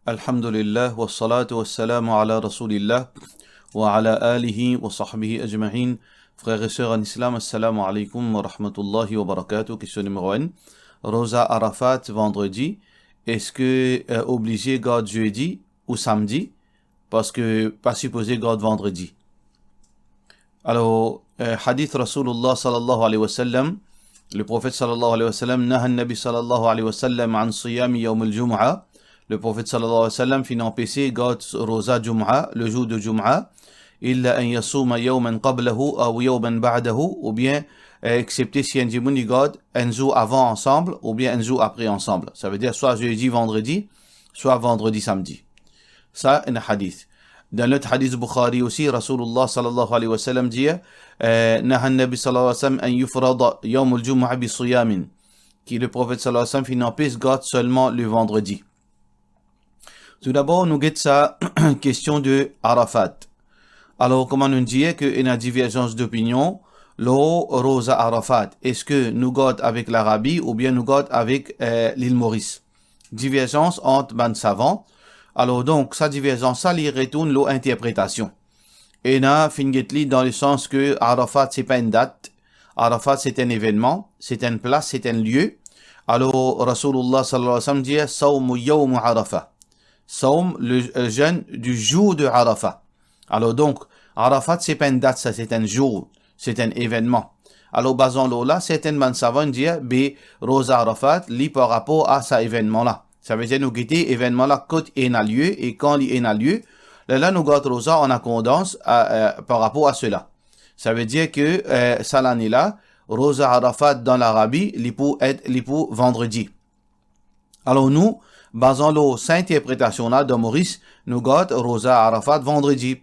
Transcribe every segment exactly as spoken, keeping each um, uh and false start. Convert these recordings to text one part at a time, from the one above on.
Alhamdulillah, wassalatu wassalamu ala Rasoulillah, wa ala alihi wa sahbihi ajma'in. Frères et sœurs en islam, assalamu alaikum wa rahmatullahi wa barakatuh. Kestion nimero enn. Roza Arafat, vandredi, eski, euh, oblize gard zedi ou samdi? Parski pa sipoze gard vandredi. Alor, euh, hadith Rasoulillah sallallahu alayhi wa sallam, le Profet sallallahu alayhi wa sallam, naha Nabi sallallahu alayhi wa sallam an siyami yawm al-jumu'ah. Le Profet sallallahu alayhi wa sallam finn anpese gard roza Jumu'ah, le zour de Jumu'ah, illa an yasuma yawman qablahu aw yawman ba'dahu, oubien, euh, exsepte si enn dimoun li gard enn zour avan ansam, oubien enn zour apre ansam. Savedir swa zedi, vandredi, swa vandredi, samdi. Sa, enn hadith. Dan lot hadith Bukhari osi, Rasoulillah sallallahu alayhi wa sallam dir, euh, naha Nabi sallallahu alayhi wa sallam an yufrada yawm al-jumu'ah bi siyamin, ki le Profet sallallahu alayhi wa sallam finn anpes gard selman le vandredi. Toudabor, nou get sa kestion de Arafat. Alor, kouma nou dir ke ena diverzans dopinion lor roza Arafat, eski nou gard avek Larabi oubien nou gard avek, euh, Lil Moris? Diverzans ant bann savan. Alor donk, sa diverzans sa, li retourn lor interpretasion. Ena finn get li dan le sans ke Arafat se pa enn dat, Arafat se enn evennman, se enn plas, se enn lie. Alor, Rasoulillah sallallahu alayhi wa sallam dir, sawmu yawm Arafah. Sawm, le, euh, jeûne du jour de Arafah. Alor donk, Arafat se pa enn dat sa, se enn zour, se enn evennman. Alor, bazan lor la, sertin bann savan dir, be roza Arafat, li par rapor a sa evennman la. Savedir nou gete evennman la kot ena lie e kan li ena lie, lerla nou gard roza an akordans a, euh, par rapor a sela. Savedir ke, euh, sa lane la, roza Arafat dan Larabi, li pou et, li pou vandredi. Alor nou, bazan lor sa interpretasion la, dan Moris, nou gard roza Arafat vandredi.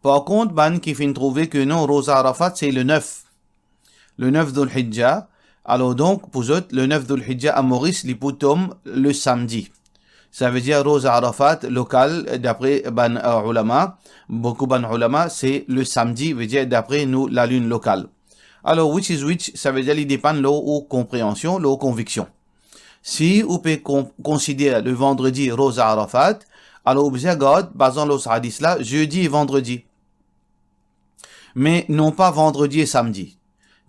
Par kont, bann ki finn trouve ke non, roza Arafat se le nef. Le nef Dhul Hijja. Alor donk, pou zot, le nef Dhul Hijja a Moris, li pou tom le samdi. Savedir roza Arafat lokal, dapre bann, euh, oulama, boukou bann oulama, se le samdi, vedir dapre nou lalinn lokal. Alor, which is which, savedir li depann lor ou konpreansion, lor ou konviksion. Si ou pe kon-, konsider le vandredi roza Arafat, alor ou bizin gard, bazan lor sa hadis la, zedi e vandredi. Me non pa vandredi e samdi.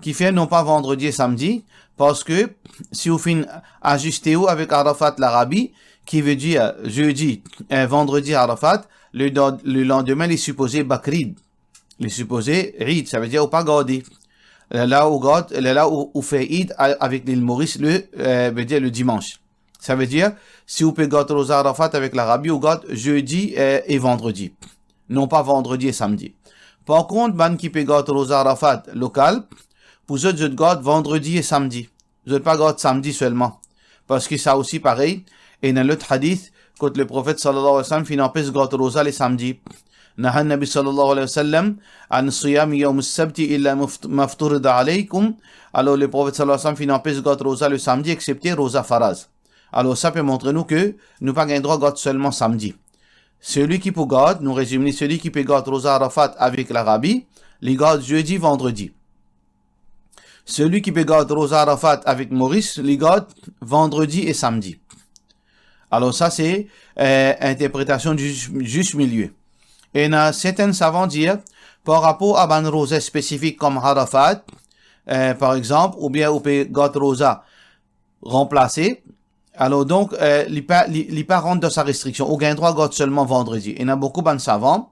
Kifer non pa vandredi e samdi? Parski si ou finn aziste ou avek Arafat Larabi, ki vedir zedi, eh, vandredi Arafat, le dan-, le landime, li sipoze Bakrid. Li sipoze Eid, savedir ou pa garde. Lerla ou gard, lerla ou, ou fer Eid a-, avek Lil Moris le, eh, vedir le dimans. Savedir, si ou pe gard roza Arafat avek Larabi, ou gard zedi, eh, e vandredi. Non pa vandredi e samdi. Par kont, bann ki pe gard roza Arafat lokal, pou zot, zot gard vandredi e samdi. Zot pa gard samdi selman. Parski sa osi parey, ena lot hadis, kot le Profet sallallahu alayhi wa sallam finn anpes gard roza le samdi. Naha Nabi sallallahu alayhi wa sallam an siyami yawm as-sabti illa muft-, mafturida alaykum. Alor, le Profet sallallahu alayhi wa sallam finn anpes gard roza le samdi, exsepte roza faraz. Alor, sa pe montre nou ke nou pa gagn drwa gard selman samdi. Seli ki pou gard, nou rezim li, seli ki pe gard roza Arafat avek Larabi, li gard zedi, vandredi. Seli ki pe gard roza Arafat avek Moris, li gard vandredi e samdi. Alor sa se, eh, interpretasion du jus, jus milieu. Ena sertin savan dir, par rapor a bann roza spesifik kom Arafat, eh, par exanp, oubien ou pe gard roza ranplase, alor donk, eh, li pa, li, li pa rant dan sa restriksion. Ou gagn drwa gard selman vandredi. Ena boukou bann savan,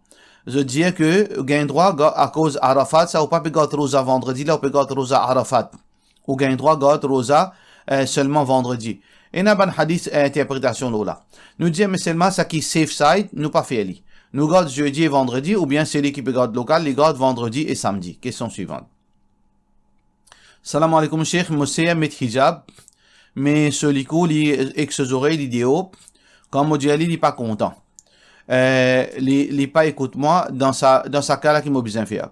zot dir ke ou gagn drwa ga-, akoz Arafat, sa ou pa pe gard roza vandredi la, ou pe gard roza Arafat. Ou gagn drwa gard roza, eh, selman vandredi. Ena bann hadis, eh, interpretasion lor la. Nou dir, me selman sa ki safe side, nou pa fer li. Nou gard zedi e vandredi, oubien seli ki pe gard lokal, li gard vandredi e samdi. Kestion swivan. Salam aleykoum, Sheikh. Mo ser met hijab, me so likou li ek so zorey li deor. Kan mo dir li, li pa kontan. Eh, li, li pa ekout mwa, dan sa, dan sa ka la, ki mo bizin fer?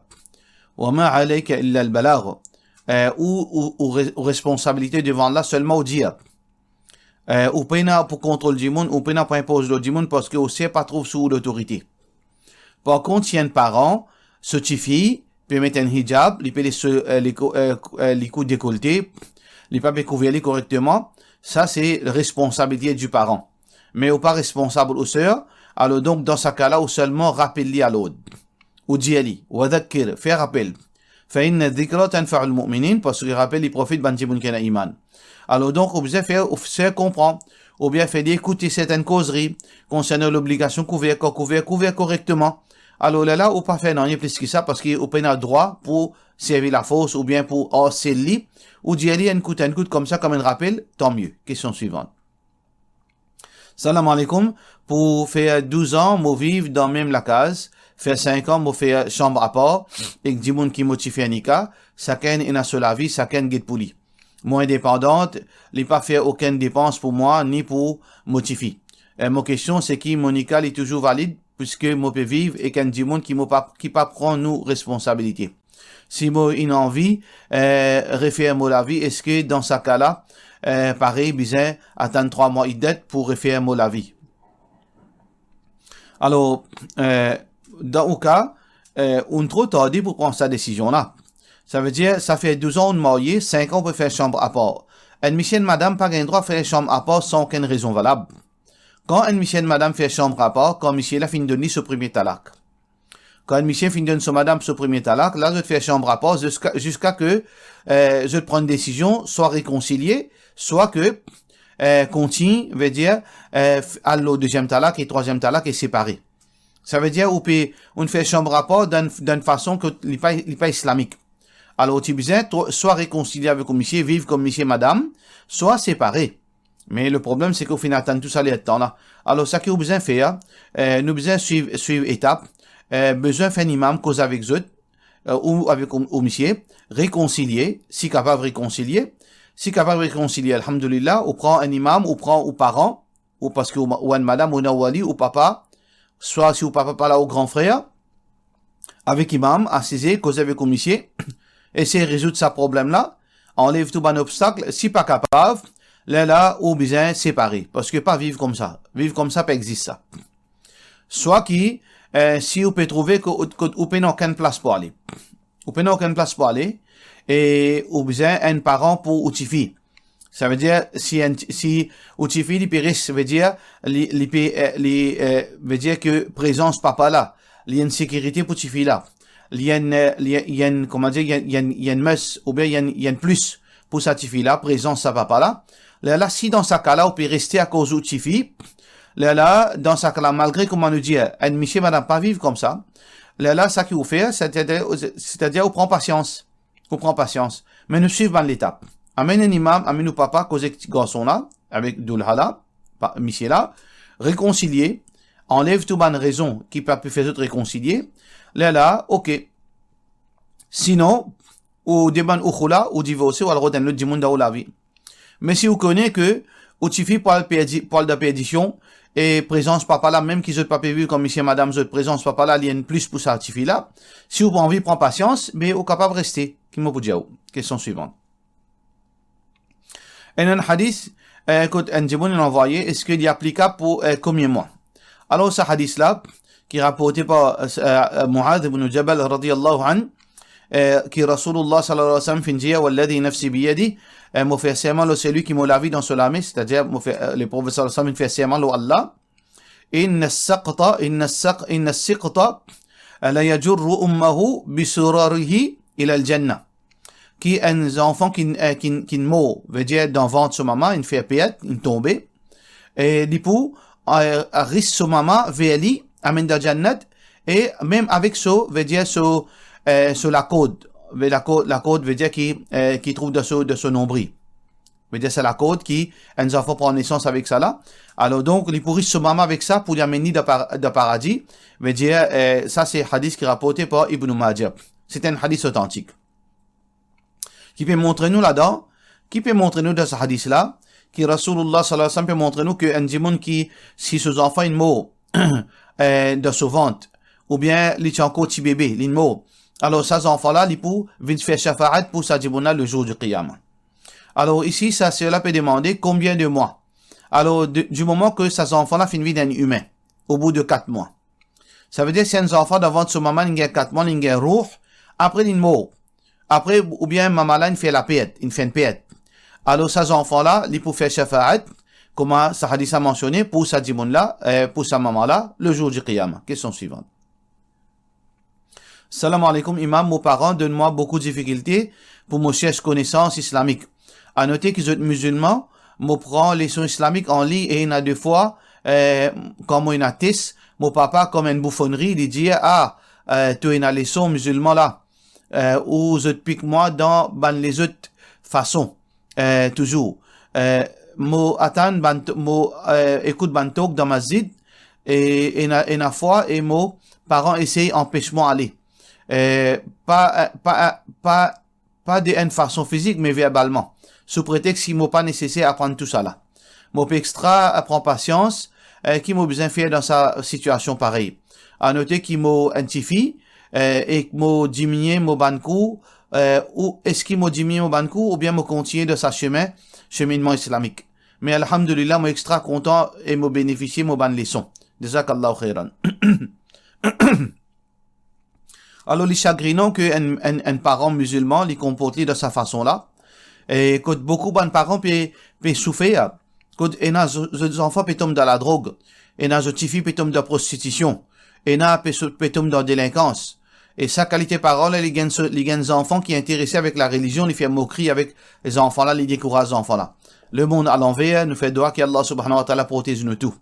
Wa ma alayka illa al-balagh. Eh, ou, ou, ou re-, ou responsabilite devan la selman ou dir. Eh, ou pena pou kontrol dimoun, ou pena pou inpoz lor dimoun, parski ou ser pa trouv sou ou lotorite. Par kont, si enn paran, so tifi pe met enn hijab, li pe les so, eh, likou, eh, eh, likou dekolte, li pa pe kouver li korekteman, sa se responsabilite di paran. me ou pa responsab ou ser, alor donk dan sa ka la, ou selman rapel li alord. Ou dir li, wa dhakkir, fer rapel. Fa inna dhikra tanfa'ul mu'minin, parski rapel li profit bann dimoun ki ena iman. Alor donk, ou bizin fer ou ser konpran, oubien fer li ekoute sertenn kozri konsernan lobligasion kouver, kan kouver, kouver korekteman. Alor lerla, ou pa fer nanye plis ki sa, parski ou pena drwa pou servi lafors oubien pou arsel li, ou dir li enn kout, enn kout koumsa, kouma enn rapel, tanmie. Kestion swivant. Salam aleykoum. Pou fer douz an mo viv dan mem lakaz, fer sink an mo fer sanm apar ek dimoun ki mo ti fer nika, sakenn ena so lavi, sakenn get pou li. Mo indepandant, li pa fer okenn depans pou mwa ni pou mo tifi. Eh, mo kestion se ki mo nika li touzour valid, piski mo pe viv ek enn dimoun ki mo pa, ki pa pran nou responsabilite. Si mo inn anvi, eh, refer mo lavi, eski dan sa ka la, eh, parey bizin atann trwa mwa iddat pou refer mo lavi? Alor, eh, dan ou ka, eh, ou'nn tro tarde pou pran sa desizion la. Savedir, sa fer douz an ou'nn marye, sink an ou pe fer sanm apar. Enn misie, enn madam pa gagn drwa fer sanm apar san okenn rezon valab. Kan enn misie, enn madam fer sanm apar, kan misie la finn donn li so premie talak. Kan enn misie finn donn so madam so premie talak, la zot fer sanm apar ziska, ziska ke, eh, zot pran enn desizion, swa rekonsilie, swa ke, eh, kontign, vedir, eh, f-, al lor deziem talak e trwaziem talak e separe. Savedir, ou pe, ou'nn fer sanm apar dan, dan enn fason ke li pa, li pa islamik. Alor, ou ti bizin tro-, swa rekonsilie avek ou misie, viv kom misie madam, swa separe. Me le problem, se ki ou finn atann tou sa letan la. Alor, sa ki ou bizin fer, eh, nou bizin swiv, swiv etap. Eh, bizin fer enn imam koz avek zot, eh, ou avek ou, ou misie, rekonsilie, si kapav rekonsilie. Si kapav rekonsilie, alhamdulillah, ou pran enn imam, ou pran ou paran, ou parski ou ma-, ou enn madam, ou ena ou wali, ou papa, swa si ou papa pa la, ou gran frer, avek imam, asize, koze avek ou misie, esey rezoud sa problem la, anlev tou bann obstak, si pa kapav, lerla ou bizin separe, parski pa viv koumsa. Viv koumsa pa existe sa. Swa ki, eh, si ou pe trouve ke ou, ke ou pena okenn plas pou ale. Ou pena okenn plas pou ale, e ou bizin enn paran pou ou tifi. Savedir, si enn, si ou tifi li pe res, vedir, li, li pe, eh, li, eh, vedir ke prezans papa la, li enn sekirite pou tifi la. Li enn, eh, li, li enn, kouma dir, li enn, li enn, li enn must, oubien li enn, li enn plis pou sa tifi la, prezans sa papa la. Lerla, si dan sa ka la, ou pe reste akoz ou tifi, lerla, dan sa ka la, malgre kouma nou dir, enn misie madam pa viv koumsa, lerla, sa ki ou fer, setadir, setadir ou pran pasians. Ou pran pasians. Me nou swiv bann letap. Amenn enn imam, amenn ou papa, koze ek ti garson la, avek doulha la, pa, misie la, rekonsilie, anlev tou bann rezon ki pa pe fer zot rekonsilie, lerla, oke. Sinon, ou demann ou khoula, ou divorse, ou al rod enn lot dimoun dan ou lavi. Me si ou kone ke ou tifi pou al perdi, pou al dan perdision, e prezans papa la, mem ki zot pa pe viv kom misie madam zot, prezans papa la, li enn plis pou sa tifi la, si ou pa anvi, pran pasians, me ou kapav reste, ki mo pou dir ou. Kestion swivant. Enn, enn hadis, eh, kot enn dimoun inn anvoye, eski li aplikab pou, eh, komie mwa? Alor, sa hadis la, ki raporte par, eh, eh, Muadh ibn Jabal radiyallahu anhu, eh, ki Rasoulullah sallallahu alayhi wa sallam finn dir, "Walladhi nafsi biyadihi", eh, mo fer serman lor selwi ki mo lavi dan so lame, setadir mo fer, eh, le Profet sallallahu alayhi wa sallam finn fer serman lor Allah, "Inna as-saqta, inna as-saq-, inna as-siqta, eh, la yajurru ummahu bi surarihi ila al-jannah." Ki enn zanfan ki, eh, ki, ki mor, vedir dan vant so mama, inn fer pert, inn tonbe, e li pou, eh, ris so mama ver li, amenn dan Jannat, e mem avek so, vedir so, eh, so lakord, ve-, lakord, lakord vedir ki, eh, ki trouv dan so, dan so nonbril. Vedir sa lakord ki enn zanfan pran nesans avek sa la. Alor donk, li pou ris so mama avek sa pou li amenn li dan par-, dan paradi. Vedir, eh, sa se hadis ki raporte par Ibn Majah. Se enn hadis otantik. Ki pe montre nou ladan, ki pe montre nou dan sa hadis la, ki Rasoulullah sallallahu alayhi wa sallam pe montre nou ki enn dimoun ki, si so zanfan inn mor, eh, dan so vant, oubien li ti ankor ti bebe, linn mor, alor sa zanfan la, li pou vinn fer shafaat pou sa dimoun la le zour di Qiyamah. Alor isi, sa ser la pe demande konbien de mwa? Alor, de, di moman ki sa zanfan la finn vinn enn imin, obout de kat mwa. Savedir si enn zanfan dan vant so mama, linn gagn kat mwa, linn gagn rouh, apre linn mor. Apre, oubien mama la inn fer lapert, inn fer enn pert. Alor sa zanfan la, li pou fer shafaat, kouma sa hadis la mansione, pou sa dimoun la, eh, pou sa mama la, le jour du qiyamah. Kestion swivan. Salam alaikum, Imam. Mo paran donn mwa boukou difikilte pou mo sers konesans islamik. A note ki zot mizilman, mo pran leson islamik an liy e ena defwa, eh, kan mo ena tes, mo papa, kom enn boufonnri, li dir, "Ah, eh, to ena leson mizilman la," eh, ou zot pik mwa dan bann lezot fason. Eh, touzour, eh, mo atann bann to-, mo, eh, ekout bann talk dan masjid, e ena, ena fwa, e mo paran esey anpes mwa ale. Eh, pa, eh, pa, eh, pa, pa de enn fason fizik, me verbalman, sou pretex ki mo pa neseser aprann tousala. Mo pe extra pran pasians, eh, ki mo bizin fer dan sa sitiasion parey? A note ki mo enn tifi, eh, e mo diminie mo bann kour, eh, ou eski mo diminie mo bann kour, oubien mo kontigne dan sa semin, seminnman islamik? Me alhamdulillah, mo extra kontan e mo benefisie mo bann leson. Jazakallahu khairan. Alor, li sagrinan ki enn, enn, enn paran mizilman, li konport li dan sa fason la. E kot boukou bann paran pe, pe soufer, kot ena zo-, zot zanfan pe tom dan ladrog, ena zot tifi pe tom dan prostitision, ena pe so-, pe tom dan delinkans. E sa kalite paran la, li gagn so-, li gagn zanfan ki interese avek larelizion, li fer mokri avek zanfan la, li dekouraz zanfan la. Lemond alanver, nou fer dwa ki Allah Subhanahu wa Ta'ala protez nou tou.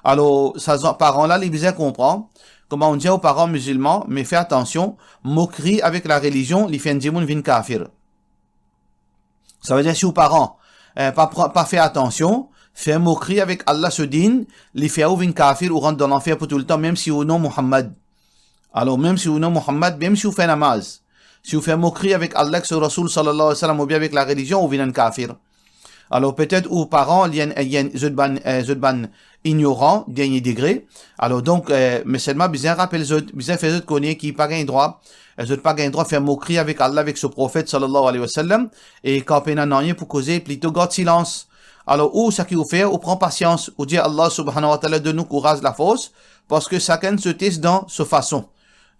Alor, sa zan-, paran la, li bizin konpran, kouma nou dir ou paran mizilman, me fer atansion, mokri avek larelizion, li fer enn dimoun vinn kafir. Savedir, si ou paran, eh, pa pran, pa fer atansion, fer mokri avek Allah so din, li fer ou vinn kafir, ou rant dan lanfer pou toultan, mem si ou nom Muhammad. Alor, mem si ou nom Muhammad, mem si ou fer namaz, si ou fer mokri avek Allah ek so Rasoul sallallahu alayhi wa sallam oubien avek larelizion, ou vinn enn kafir. Alor, petet ou paran, li enn, li enn, zot bann, eh, zot bann ignoran, dernie degre. Alor, donk, eh, me selman bizin rapel zot, bizin fer zot kone ki pa gagn drwa, eh, zot pa gagn drwa fer mokri avek Allah, avek so Profet sallallahu alayhi wa sallam, e kan pena nanye pou koze, plito gard silans. Alor, ou seki ou fer, ou pran pasians, ou dir Allah Subhanahu wa Ta'ala donn ou kouraz, lafors, parski sakenn so tes dan so fason.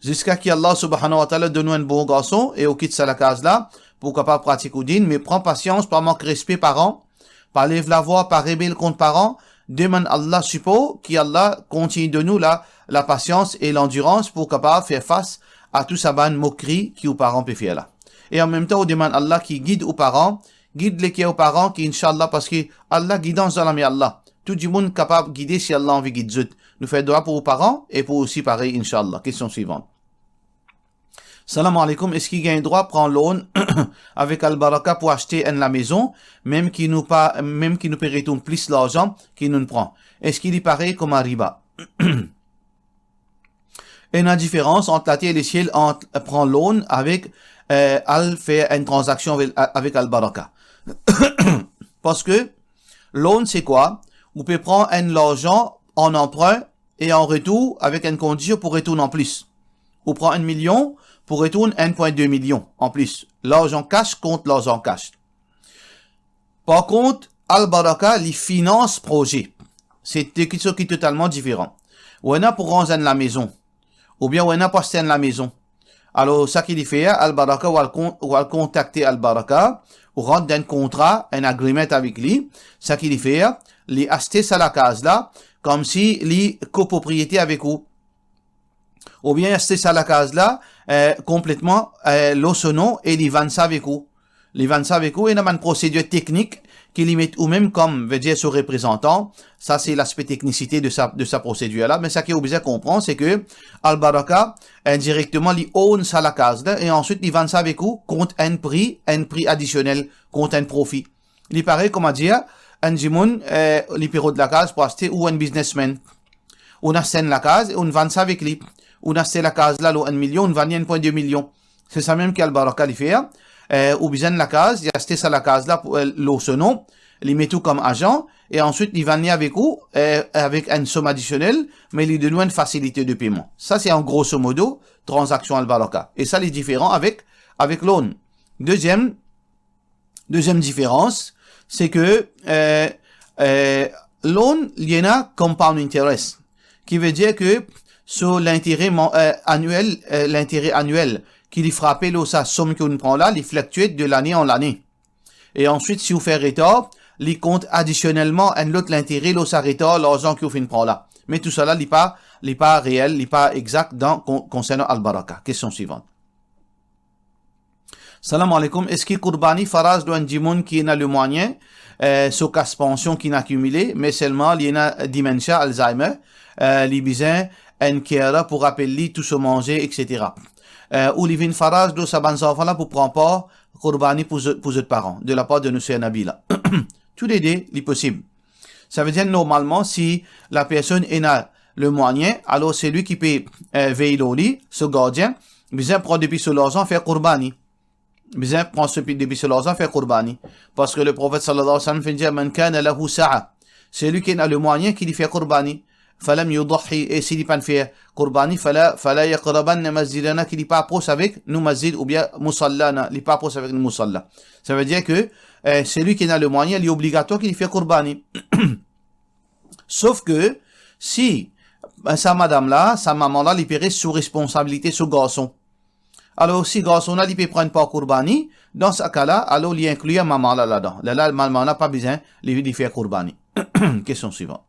Ziska ki Allah Subhanahu wa Ta'ala donn ou enn bon garson e ou kit sa lakaz la pou kapav pratik ou din, me pran pasians, pa mank respe paran, pa lev lavwa, pa rebel kont paran, demann Allah sipor, ki Allah kontign donn ou la, lapasians e landirans pou kapav fer fas a tou sa bann mokri ki ou paran pe fer la. E anmemtan, ou demann Allah ki gid ou paran, gid leker ou paran, ki inshallah, parski Allah gidans dan lame Allah. Tou dimoun kapav gide si Allah anvi gid zot. Nou fer dwa pou ou paran e pou ou osi parey, inshallah. Kestion swivan. Salam alaikum, eski gagn drwa pran loan avek Al Baraka pou aste enn lamezon, mem ki nou pa, mem ki nou pe retourn plis larzan ki nou pran? Eski li parey kouma riba? Ena diferans ant later e lesiel ant pran loan avek, eh, al fer enn tranzaksion avek, avek Al Baraka. Parski loan se kwa? Ou pe pran enn larzan an anprin e an retour avek enn kondision pou retourn an plis. Ou pran enn milion pou retourn enn pwin de milion an plis. Larzan kas kont larzan kas. Par kont, Al Baraka, li finans proze. Se de kiksoz ki totalman diferan. Ou ena pou ranz enn lamezon, oubien ou ena pou aste enn lamezon. Alor, seki li fer, Al Baraka, ou al kon-, ou al kontakte Al Baraka, ou rant dan enn kontra, enn agreement avek li. Seki li fer, li aste sa lakaz la, koumsi li kopropriete avek ou. Oubien aste sa lakaz la, eh, konpletman, eh, lor so non e li vann sa avek ou. Li vann sa avek ou, ena bann prosedir teknik ki li met ou mem kom, vedir so reprezantan. Sa se laspe teknisite de sa, de sa prosedir la. Me seki ou bizin konpran, se ki Al Baraka, indirekteman, li own sa lakaz la e answit li vann sa avek ou kont enn pri, enn pri adisionel, kont enn profi. Li parey, kouma dir, enn dimoun, eh, li pe rod lakaz pou aste, ou enn biznesmenn. Ou aste enn lakaz e ou vann sa avek li. Ou aste lakaz la lor enn milion, ou vann li enn pwin de milion. Se sa mem ki Al Baraka li fer. Eh, ou bizin enn lakaz, li aste sa lakaz la pou, eh, lor so non, li met ou kom azan, e answit li vann li avek ou, eh, avek enn som adisionel, me li donn ou enn fasilite de peman. Sa se an grosso modo tranzaksion Al Baraka. E sa li diferan avek, avek loan. Deziem, Deziem diferans, se ki, eh, eh, loan, li ena compound interest, ki vedir ki so lintere man-, eh, aniel, eh, lintere aniel ki li frape lor sa som ki ou pran la, li flaktie de lane an lane. E answit, si ou fer retar, li kont adisionelman enn lot lintere lor sa retar larzan ki ou finn pran la. Me tousala, li pa, li pa reel, li pa exak dan kon-, konsernan al-baraka. Kestion swivan. Salam alaikum. Eski kourbani faraz lor enn dimoun ki ena lemwayin, eh, so kas pansion ki'nn akimile, me selman li ena dementia, Alzheimer, eh, li bizin enn carer pou rapel li tou so manze, et cetera. Eh, ou li vinn faraz lor sa bann zanfan la pou pran par kourbani pou zot, pou zot paran, de lapar de nou ser Nabila. Toulede, li posib. Savedir, normalman, si lapersonn ena lemwayin, alor selwi ki pe, eh, vey lor li, so gardien, bizin pran depi so larzan, fer kourbani. Bizin pran so pi-, depi so larzan, fer kourbani. Parski Leprofet sallallahu alayhi wa sallam finn dir, "Man kana lahu sa'a." Selwi ki ena lemwayin ki li fer kourbani. Falam yudahhi, e si li pa'nn fer kourbani, fala, fala yaqrabanna masjidana, ki li pa apros avek nou masjid oubien musallana, li pa apros avek nou musalla. Savedir ke, eh, selwi ki ena lemwayin, li obligatwar ki li fer kourbani. Sof ke si, eh, sa madam la, sa mama la, li pe res sou responsabilite so garson. Alor, si garson la, li pe pran par kourbani, dan sa ka la, alor li inklir mama la ladan. Lerla, mama la pa bizin li, li fer kourbani. Kestion swivan.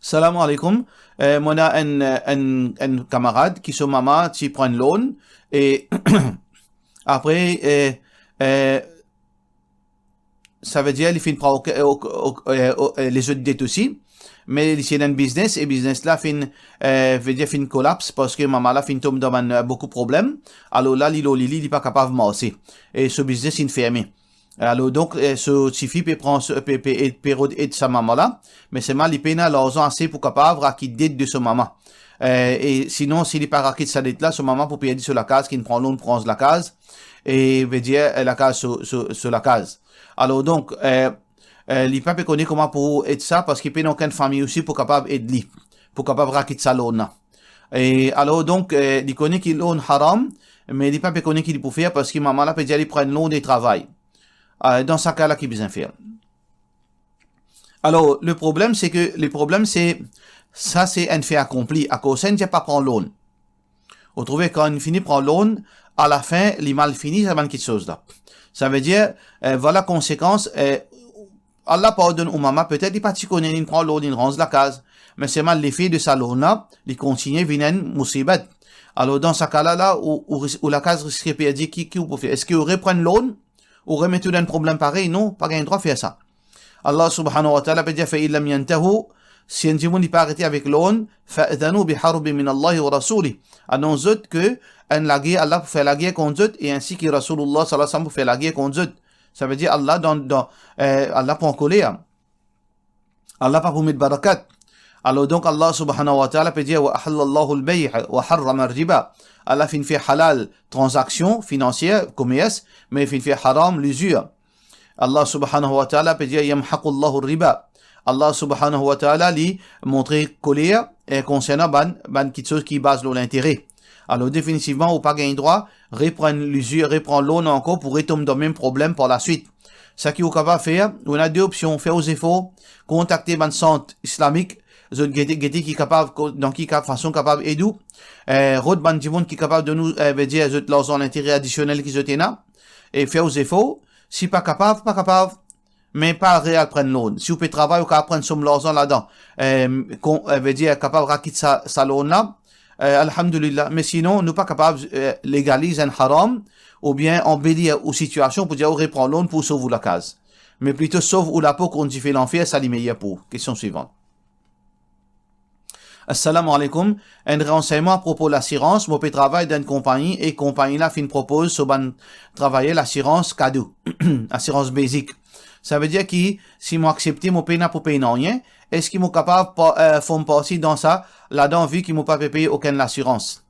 Salam alaikum. Eh, mo ena enn, enn, enn kamarad ki so mama ti pran loan e apre, eh, eh, savedir li finn pran ok-, ok-, ok-, eh, o-, eh, lezot det osi, me li ti ena enn biznes, e biznes la finn, eh, vedir finn kolaps parski mama la finn tom dan bann, eh, boukou problem. Alor la, li lor lili, li pa kapav marse. E so biznes inn ferme. Alor donk, eh, so tifi pe pran so, pe, pe ed, pe rod ed sa mama la, me selman li pena larzan ase pou kapav rakit det de so mama. Eh, e sinon, si li pa rakit sa det la, so mama pou perdi so lakaz, ki'nn pran loan pou ranz lakaz, e vedir, eh, lakaz so, so, so lakaz. Alor donk, eh, eh, li pa pe kone kouma pou ed sa, parski pena okenn fami osi pou kapav ed li, pou kapav rakit sa loan la. E alor donk, eh, li kone ki loan haram, me li pa pe kone ki li pou fer, parski mama la pe dir li pran loan e travay. Ah, dan sa ka la, ki bizin fer? Alor, le problem, se ke, le problem, se, sa se enn fe akonpli. Akoz sa, inn dir pa pran loan. Ou trouve, kan inn fini pran loan, alafin, li mal fini, sa bann kiksoz la. Savedir, eh, vwala konsekans, eh, Allah pardonn ou mama, petet li pa ti kone, li'nn pran loan, li'nn ranz lakaz, me selman lefe de sa loan la, li kontigne vinn enn mousibat. Alor, dan sa ka la, la, ou, ou ris-, ou lakaz riske perdi, ki, ki ou pou fer? Eski ou reprann loan, ou remet ou dan enn problem parey? Non, pa gagn drwa fer sa. Allah subhanahu wa ta'ala pe dir, "Fa in lam yantahu", si enn dimoun li pa arete avek loan, "fa'dhanu bi harbin min Allahi wa rasulih", anons zot ke enn lager, Allah pou fer lager kont zot, e ainsi ki Rasoulullah sallallahu alayhi wa sallam pou fer lager kont zot. Savedir Allah dan, dan, eh, Allah pou ankoler. Allah pa pou met barakat. Alor donk, Allah subhanahu wa ta'ala pe dir, "Wa ahallallahu al-bay'a wa harrama ar-riba." Allah finn fer halal tranzaksion finansier, komers, me finn fer haram lizir. Allah subhanahu wa ta'ala pe dir, "Yamhaqullahu ar-riba." Allah subhanahu wa ta'ala li montre koler, eh, konsernan bann, bann kiksoz ki baz lor lintere. Alor, definitivman, ou pa gagn drwa reprann lizir, reprann loan ankor pou retom dan mem problem par laswit. Seki ou kapav fer, ou ena de opsion, fer ou zefor, kontakte bann sant islamik, zot gete, gete ki kapav, ko-, dan ki ka-, fason kapav ed ou, eh, rod bann dimoun ki kapav donn ou, eh, vedir zot larzan lintere adisionel ki zot ena, e fer ou zefor. Si pa kapav, pa kapav, me pa re al pran loan. Si ou pe travay, ou kapav pran som larzan ladan, eh, kon, eh, vedir kapav rakit sa, sa loan la, eh, alhamdulillah. Me sinon, nou pa kapav, eh, legaliz enn haram oubien anbelir ou sitiasion pou dir ou repran loan pou sov ou lakaz. Me plito sov ou lapo kont dife lanfer, sa li meyer pou ou. Kestion swivan. Assalamu alaikum. Enn ransegnman apropo lasirans. Mo pe travay dan enn konpagni e konpagni la finn propoz so bann travayer lasirans kado, asirans basic. Savedir ki si mo aksepte, mo pena pou pey nanye. Eski mo kapav pa, eh, form parti dan sa ladan, vi ki mo pa pe pey okenn lasirans?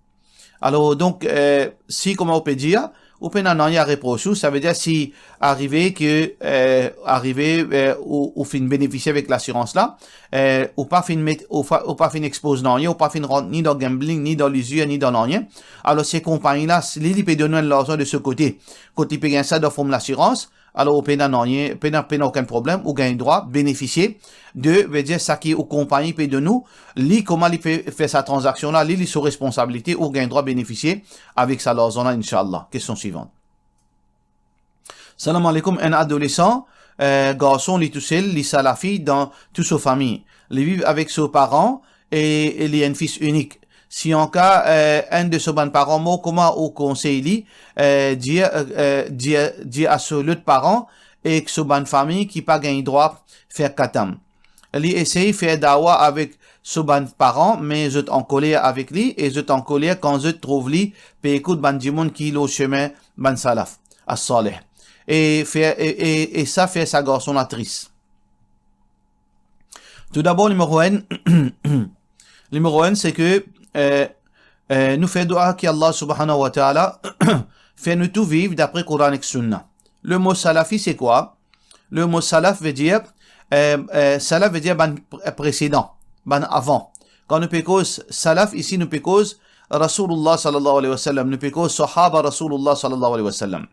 Alor, donk, eh, si, kouma ou pe dir, ou pena nanye a repros ou, savedir si arive ke, eh, arive, eh, ou, ou finn benefisie avek lasirans la, eh, ou pa finn met, ou fa-, ou pa finn expoz nanye, ou pa finn rant ni dan gambling, ni dan lizir, ni dan nanye. Alor, se konpagni la, li, li pe donn ou enn larzan de so kote, kot li pe gagn sa dan form lasirans, alor ou pena nanye, pena, pena okenn problem, ou gagn drwa benefisie de, vedir seki ou konpagni pe donn ou, li, kouma li pe fer sa tranzaksion la, li, li so responsabilite, ou gagn drwa benefisie avek sa larzan la, inshallah. Kestion swivan. Salam aleykoum, enn adolesan, eh, garson, li tousel, li salafi dan tou so fami. Li viv avek so paran e, e li enn fis inik. Si anka, eh, enn de so bann paran mor, kouma ou konsey li, eh, dir, eh, eh, dir, dir a so lot paran ek so bann fami ki pa gagn drwa fer katam? Li esey fer dawa avek so bann paran, me zot ankoler avek li, e zot ankoler kan zot trouv li pe ekout bann dimoun ki lor sime bann salaf as-salih. E fer, e, e, e sa fer sa garson la tris. Toudabor, nimero enn, nimero enn, se ke, eh, eh, nou fer dwa ki Allah subhanahu wa ta'ala fer nou tou viv dapre Koran ek Sunna. Le mo salafi, se kwa? Le mo salaf ve dir, eh, eh, salaf ve dir bann pre-, presedan, bann avan. Kan nou pe koz salaf isi, nou pe koz Rasoulullah sallallahu alayhi wa sallam, nou pe koz sahaba Rasoulullah sallallahu alayhi wa sallam.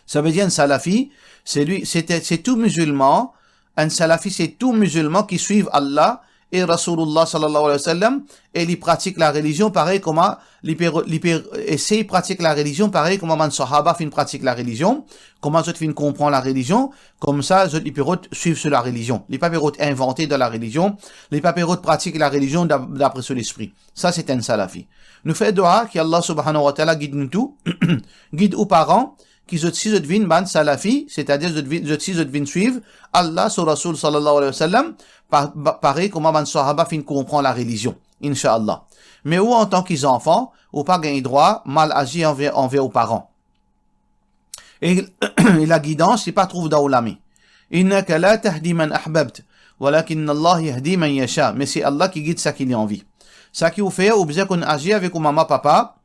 Sa ve dir enn salafi, se li, se, se tou mizilman, enn salafi se tou mizilman ki swiv Allah e Rasoulullah sallallahu alayhi wa sallam, e li pratik larelizion parey kouma li pe, li pe esey pratik larelizion parey kouma bann sahaba finn pratik larelizion, kouma zot finn konpran larelizion, koumsa zot, li pe rod swiv so larelizion. Li pa pe rod invante dan larelizion, li pa pe rod pratik larelizion da-, dapre so lespri. Sa se enn salafi. Nou fer dwa ki Allah subhanahu wa ta'ala gid nou tou, gid ou paran, ki zot si zot vinn bann salafi, setadir zot vinn, zot si zot vinn swiv Allah, so Rasoul sallallahu alayhi wa sallam, pa, pa, parey kouma bann sahaba finn konpran larelizion, inshallah. Me ou, antan ki zanfan, ou pa gagn drwa mal azir anver, anver ou paran. E, e lagidans, li pa trouv dan ou lame. Innaka la tahdi man ahbabta, walakinna Allah yahdi man yasha. Me se Allah ki gid seki li anvi. Seki ou fer, ou bizin konn azir avek ou mama, papa,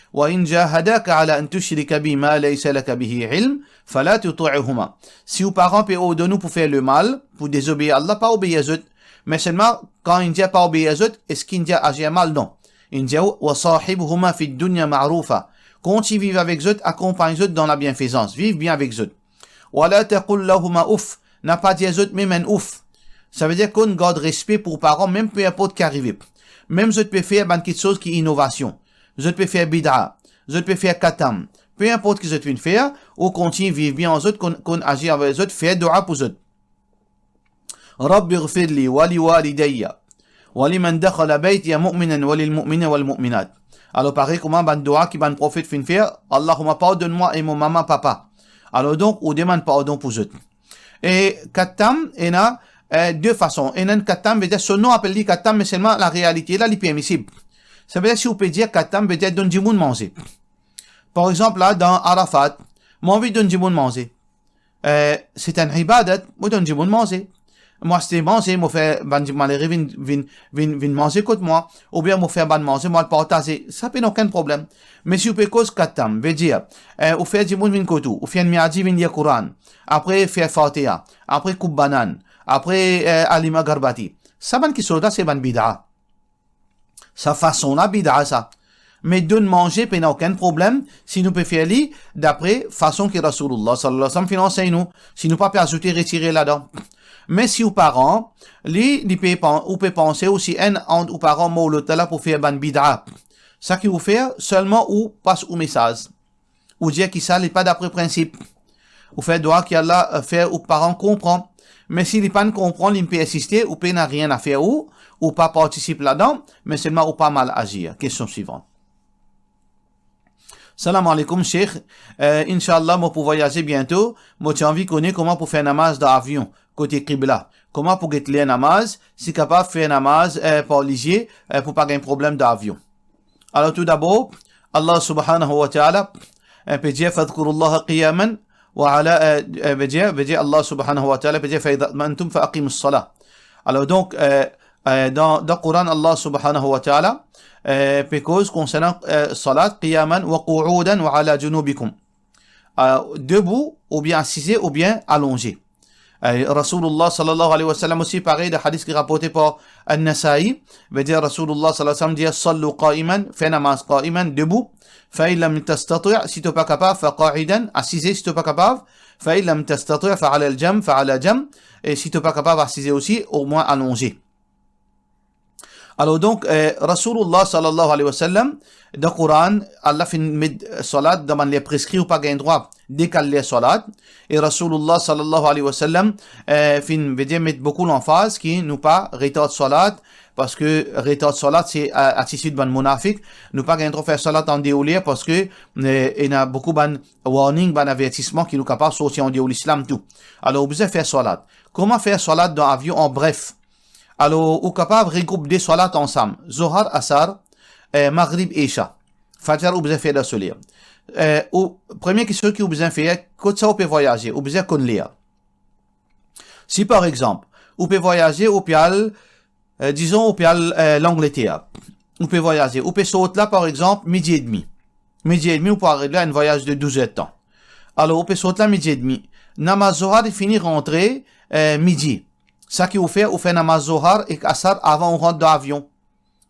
"Wa in jahadaka ala an tushrika bi ma laysa laka bihi ilm, fala tuti'huma." Si ou paran pe ordonn ou pou fer lemal, pou dezobeir Allah, pa obeir zot. Me selman, kan inn dir pa obeir zot, eski inn dir azir mal? Non. Inn dir, "Wa sahibhuma fid dunya ma'rufa." Kontign viv avek zot, akonpagn zot dan labienfezans, viv bien avek zot. "Wa la taqul lahuma uff." Na pa dir zot mem enn ouf. Sa ve dir konn gard respe pou paran, mem pe inport ki arive. Mem zot pe fer bann kiksoz ki inovasion, zot pe fer bid'a, zot pe fer katam, pe inport ki zot finn fer, ou kontign viv bien ar zot, konn, konn azir anver zot, fer dwa pou zot. "Rabbi ighfir li wa li walidayya wa liman dakhala baytiya mu'minan wa lil mu'minina wal mu'minat." Alor, parey kouma bann dwa ki bann profet finn fer, "Allahumma pardonne-moi et mon maman, papa." Alor donk, ou demann pardon pou zot. E katam, ena, eh, de fason. Ena enn katam, ve dir so nom apel li katam, me selman larealite la, li permisib. Sa ve dir, si ou pe dir katam, ve dir donn dimoun manze. Par exanp, la, dan Arafat, mo anvi donn dimoun manze. Eh, se enn ibadat, mo donn dimoun manze. Mo aste manze, mo fer bann di-, malere vinn, vinn, vinn, vinn manze kot mwa, oubien mo fer bann manze, mo al partaze, sa pena okenn problem. Me si ou pe koz katam, ve dir, eh, ou fer dimoun vinn kot ou, ou fer enn miadi vinn lir Koran, apre fer Fatiha, apre koup banann, apre, eh, alim agarbati. Sa bann kiksoz la, se bann bid'a. Sa fason la bid'a sa. Me donn manze pena okenn problem si nou pe fer li dapre fason ki Rasoulullah sallallahu alayhi wa sallam finn ansegn nou, si nou pa pe azoute retire ladan. Me si ou paran, li, li pe pan-, ou pe panse osi enn ant ou paran mor lot la pou fer bann bid'a. Seki ou fer, selman ou pas ou mesaz. Ou dir ki sa li pa dapre prinsip. Ou fer dwa ki Allah, eh, fer ou paran konpran. Me si li pa'nn konpran, li pe insiste, ou pena nanye a fer ou, ou pa partisip ladan, me selman ou pa mal azir. Kestion swivan. Salam aleykoum, Sheikh. Eh, inshallah, mo pou vwayaze biento. Mo ti anvi kone kouma pou fer namaz dan avion, kote kibla. Kouma pou get ler namaz, si kapav fer namaz, eh, par lizie, eh, pou pa gagn problem dan avion. Alor, toudabor, Allah subhanahu wa ta'ala, eh, pe dir, "Fadhkurullaha qiyaman wa ala", eh, eh, ve dir, ve dir Allah subhanahu wa ta'ala pe dir, "Fa idha tma'annantum fa aqimus salah." Alor donk, eh, eh, dan, dan Koran, Allah subhanahu wa ta'ala, eh, pe koz konsernan, eh, salat, qiyaman wa qu'udan wa ala junubikum. Euh, debout, oubien asize, oubien alonze. Euh, Rasoulullah sallallahu alayhi wa sallam osi, parey, dan hadis ki raporte par An-Nasa'i, ve dir Rasoulullah sallallahu alayhi wa sallam dir, "Sallu qa'iman", fer namaz qa'iman, debout. "Fa in lam tastati'", si to pa kapav, "fa qa'idan", asize si to pa kapav. "Fa in lam tastati', fa ala al-janb", fa ala janb. E si to pa kapav asize osi, omwin alonze. Alor donk, eh, Rasoulullah sallallahu alayhi wa sallam, dan Koran, Allah finn met, eh, salat dan bann ler preskri, ou pa gagn drwa dekal ler salat. E Rasoulullah sallallahu alayhi wa sallam, eh, finn, vedir, met boukou lanfaz ki nou pa retard salat, parski retard salat se, eh, atitid bann monafik. Nou pa gagn drwa fer salat andeor ler parski, eh, ena boukou bann warning, bann avertisman ki nou kapav sorti andeor Lislam tou. Alor, ou bizin fer salat. Kouma fer salat dan avion, an bref? Alor, ou kapav regroup de salat ansam, Zohar, Asar, eh, Maghrib, Isha. Fajar ou bizin fer dan soler. Eh, ou, premie kistion ki ou bizin fer, kot sa ou pe vwayaze, ou bizin konn ler. Si par exanp, ou pe vwayaze, ou pe al, eh, dizon, ou pe al, eh, Langleter. Ou pe vwayaze, ou pe sort la, par exanp, midi edmi. Midi edmi, ou pou ariv la, enn vwayaz de douz er de tan. Alor, ou pe sort la midi edmi. Namaz Zohar, li fini rantre, eh, midi. Sa ki ou fer, ou fer namaz Zohar ek Asar avan ou rant dan avion.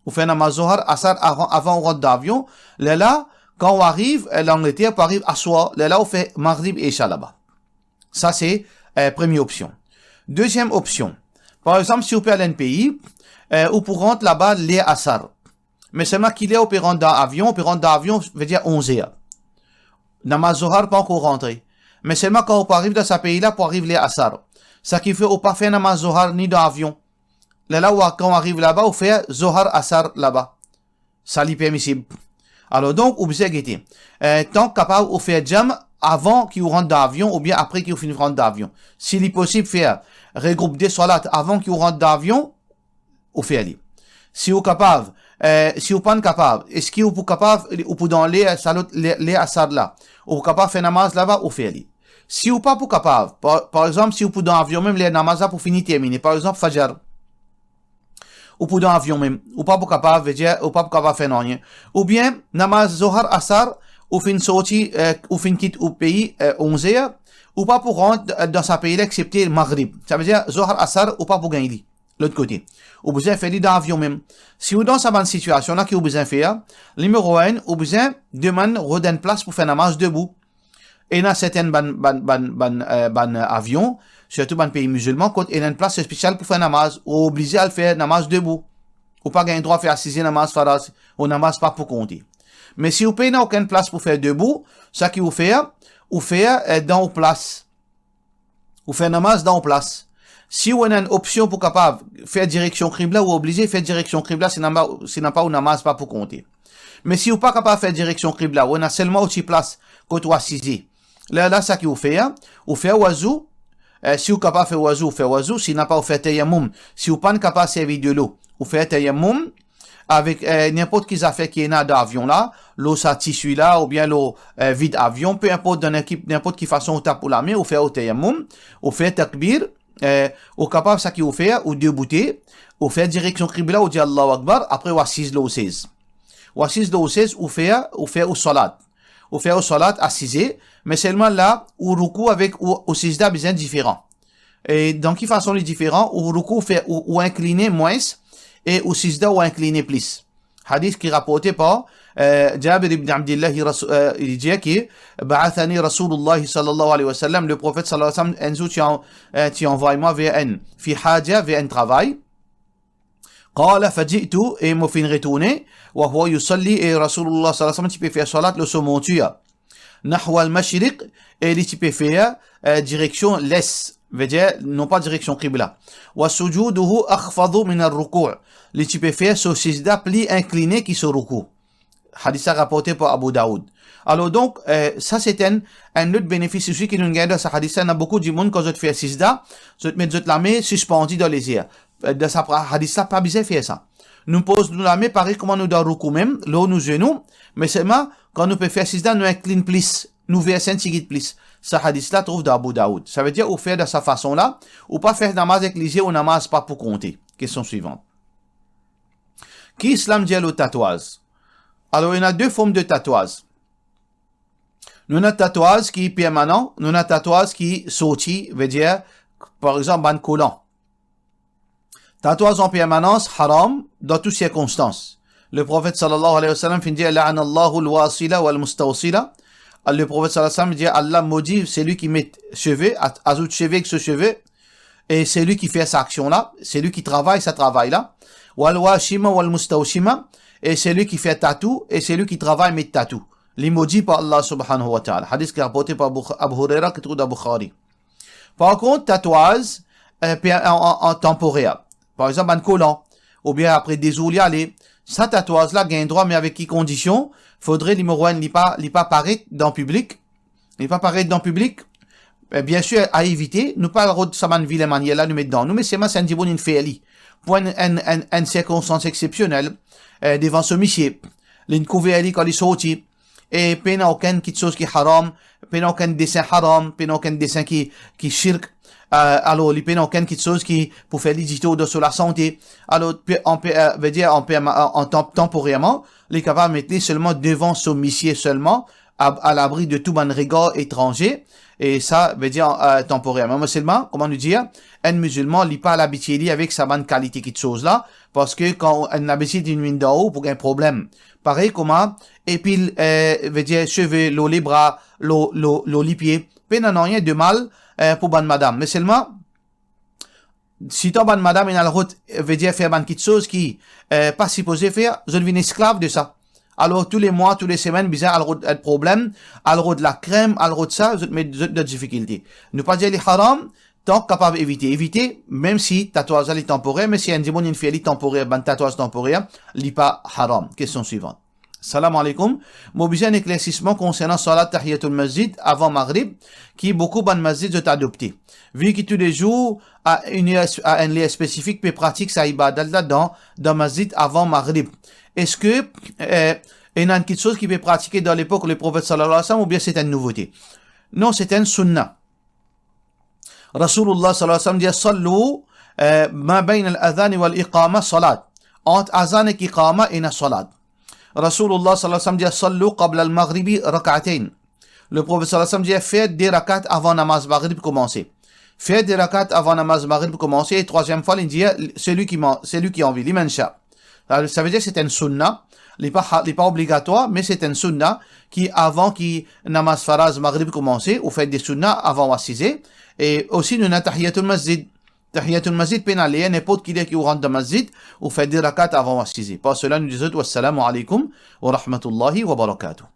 Ou fer namaz Zohar, Asar avan, avan ou rant dan avion. Lerla, kan ou ariv, eh, Langleter, pou ariv aswar, lerla ou fer Maghrib, Isha laba. Sa se, eh, premie opsion. Deziem opsion, par exanp, si ou pe al enn pei, eh, ou pou rant laba ler Asar. Me selman ki ler ou pe rant dan avion, ou pe rant dan avion, vedir onz er. Namaz Zohar pa ankor rantre. Me selman kan ou pou ariv dan sa pei la, pou ariv ler Asar. Sa ki fer ou pa fer namaz Zohar ni dan avion. Lerla ou, kan ou ariv laba, ou fer Zohar, Asar laba. Sa li permisib. Alor donk, ou bizin gete. Eh, tan kapav ou fer jam avan ki ou rant dan avion oubien apre ki ou finn rant dan avion. Si li posib fer regroup de salat avan ki ou rant dan avion, ou fer li. Si ou kapav, eh, si ou pa'nn kapav, eski ou pou kapav, ou pou dan ler, sa lot, ler, ler Asar la, ou pou kapav fer namaz laba, ou fer li. Si ou pa pou kapav, par, par exanp, si ou pou dan avion mem, ler namaz la pou fini termine, par exanp, Fajar, ou pou dan avion mem, ou pa pou kapav, vedir, ou pa pou kapav fer nanye. Oubien, namaz Zohar, Asar, ou finn sorti, eh, ou finn kit ou pei, eh, onz er, ou pa pou rant, eh, dan sa pei la, eksepte Maghrib. Savedir, Zohar, Asar, ou pa pou gagn li lot kote. Ou bizin fer li dan avion mem. Si ou dan sa bann sitiasion la, ki ou bizin fer? Nimero enn, ou bizin demann rod enn plas pou fer namaz debou. Ena sertin bann, bann, bann, bann, eh, bann avion, sirtou bann pei mizilman, kot ena enn plas spesial pou fer namaz, ou oblize al fer namaz debou. Ou pa gagn drwa fer asize namaz faraz, ou namaz pa pou konte. Me si ou pena okenn plas pou fer debou, sa ki ou fer, ou fer, eh, dan ou plas. Ou fer namaz dan ou plas. Si ou ena enn opsion pou kapav fer direksion kibla, ou oblize fer direksion kibla, sinon pa, sinon pa ou namaz pa pou konte. Me si ou pa kapav fer direksion kibla, ou ena selman ou ti plas kot ou asize, lerla sa ki ou fer, ou fer wazou, eh, si ou kapav fer wazou, ou fer wazou, sinon pa ou fer tayammoum. Si ou pa'nn kapav servi delo, ou fer tayammoum, avek, eh, ninport ki zafer ki ena dan avion la, lor sa tisi la, oubien lor, eh, vid avion, pe inport, dan enn ki, ninport ki fason ou tap ou lame, ou fer ou tayammoum, ou fer takbir, eh, ou kapav sa ki ou fer, ou deboute, ou fer direksion kibla, ou dir Allahu Akbar, apre ou asiz lor sez. Ou asiz lor sez, ou fer, ou fer ou salat. Ou fer ou salat asize, me selman la, ou roukou avek ou, ou sizda bizin diferan. E dan ki fason li diferan? Ou roukou fer, ou, ou inkline mwins, e ou sizda ou inkline plis. Hadis ki raporte par, eh, Jabir ibn Abdillah, li ras-, eh, li dir ki, "Ba'athani Rasulullah sallallahu alayhi wa sallam", le Profet sallallahu alayhi wa sallam, enn zour ti an-, eh, ti anvway mwa ver enn, fi haja, ver enn travay. Qala faji'tu, e mo finn retourne, wa huwa yusalli, e Rasoulullah sallallahu alayhi wa sallam ti pe fer salat lor so montir. Nahwa al-mashriq, e li ti pe fer, eh, direksion les, vedir, non pa direksion kibla. Wa sujuduhu akhfadu min ar-ruku', li ti pe fer so sizda pli inkline ki so roukou. Hadis la raporte par Abu Daoud. Alor donk, eh, sa se enn, enn lot benefis osi ki nou gagn dan sa hadis la. Ena boukou dimoun, kan zot fer sizda, zot met zot lame sispandi dan lezer. Eh, dan sa pra-, hadis la, pa bizin fer sa. Nou poz nou lame parey kouma nou dan roukou mem, lor nou zenou, me selman, kan nou pe fer sizda, nou inkline plis, nou verse enn tigit plis. Sa hadis la trouv dan Abu Daoud. Savedir, ou fer dan sa fason la, ou pa fer namaz ek lizie, ou namaz pa pou konte. Kestion swivan. Ki Islam dir lor tatwaz? Alor, ena de form de tatwaz. Nou ena tatwaz ki permanan, nou ena tatwaz ki sorti, vedir, par exanp, bann kolan. Tatwaz an permanans, haram, dan tou sirkonstans. Le Profet sallallahu alayhi wa sallam finn dir, "La'ana Allahu al-wasila wal-mustawsila." Le Profet sallallahu alayhi wa sallam dir, "Allah modi seli ki met seve, a-, azout seve ek so seve, e seli ki fer sa aksion la, seli ki travay sa travay la. Wal washima wal mustawshima, e seli ki fer tatou, e seli ki travay met tatou. Li modi par Allah subhanahu wa ta'ala. Hadis ki raporte par Bukh-, Abu Huraira, ki trouv dan Bukhari. Par kont, tatwaz, eh, pe an, an, an tanporer. Par exanp, bann kolan, oubien apre de zour li ale, sa tatwaz la gagn drwa, me avek ki kondision? Fodre nimero enn, li pa, li pa paret dan piblik. Li pa paret dan piblik. Eh, biensir, a evite, nou pa rod sa bann vilen manier la nou met dan nou, me selman si enn dimoun inn fer li pou enn, enn, enn, enn sirkonstans exsepsionel, eh, devan so misie, linn kouver li kan li sorti, e pena okenn kitsoz ki haram, pena okenn desen haram, pena okenn desen ki, ki shirk, eh, alor li pena okenn kitsoz ki pou fer li ditor dan so lasante. Alor, pe-, an pe-, eh, vedir, an perma-, an, an tan-, tanporerman, li kapav met li selman devan so misie selman, a, a labri de tou bann regar etranze, e sa vedir, eh, tanporerman. Me selman, kouma nou dir, enn mizilman, li pa al abitie li avek sa bann kalite kitsoz la, parski kan enn labitid inn vinn dan ou, pou gagn problem. Parey kouma, epil, eh, vedir seve lor lebra, lor, lor, lor lipie, pena nanye de mal, eh, pou bann madam. Me selman, sitan bann madam inn al rod, vedir fer bann kitsoz ki, eh, pa sipoze fer, zot vinn esklav de sa. Alor, tou le mwa, tou le semenn, bizin al rod, eh, problem, al rod lakrem, al rod sa, zot met zot dan difikilte. Nou pa dir li haram, tank kapav evite. Evite, mem si tatwaz la li tanporer, me si enn dimoun inn fer li tanporer, bann tatwaz tanporer, li pa haram. Kestion swivan. Salam aleykoum. Mo bizin enn eklersisman konsernan salat tahiyatul masjid avan Maghrib, ki boukou bann masjid zot adopte. Vi ki toulezour, a enn ler, a enn ler spesifik, pe pratik sa ibadat la dan, dan masjid avan Maghrib. Eski, eh, ena enn kitsoz ki pe pratike dan lepok Leprofet sallallahu alayhi wa sallam, oubien se enn nouvote? Non, se enn sunna. Rasoulullah sallallahu alayhi wa sallam dir, "Sallu, eh, ma bayna al-adhan wal iqama salat." Ant azan ek iqama, ena salat. Rasoulullah sallallahu alayhi wa sallam dir, "Sallu qabla al-maghribi rak'atayn." Leprofet sallallahu alayhi wa sallam dir, "Fer de rakat avan namaz Maghrib koumanse." Fer de rakat avan namaz Maghrib koumanse, e trwaziem fwa, li dir, "Seli ki man-, seli ki anvi, liman sha." Sa, sa vedir se enn sunna, li pa ha-, li pa obligatwar, me se enn sunna ki avan ki namaz faraz Maghrib koumanse, ou fer de sunna avan ou asize. E osi nou ena tahiyatul masjid. Tahiyatul masjid, pena ler, ninport ki ler ki ou rant dan masjid, ou fer de rakat avan ou asize. Par sela, nou dir zot, "Wassalamu aleykoum wa rahmatullahi wa barakatuh."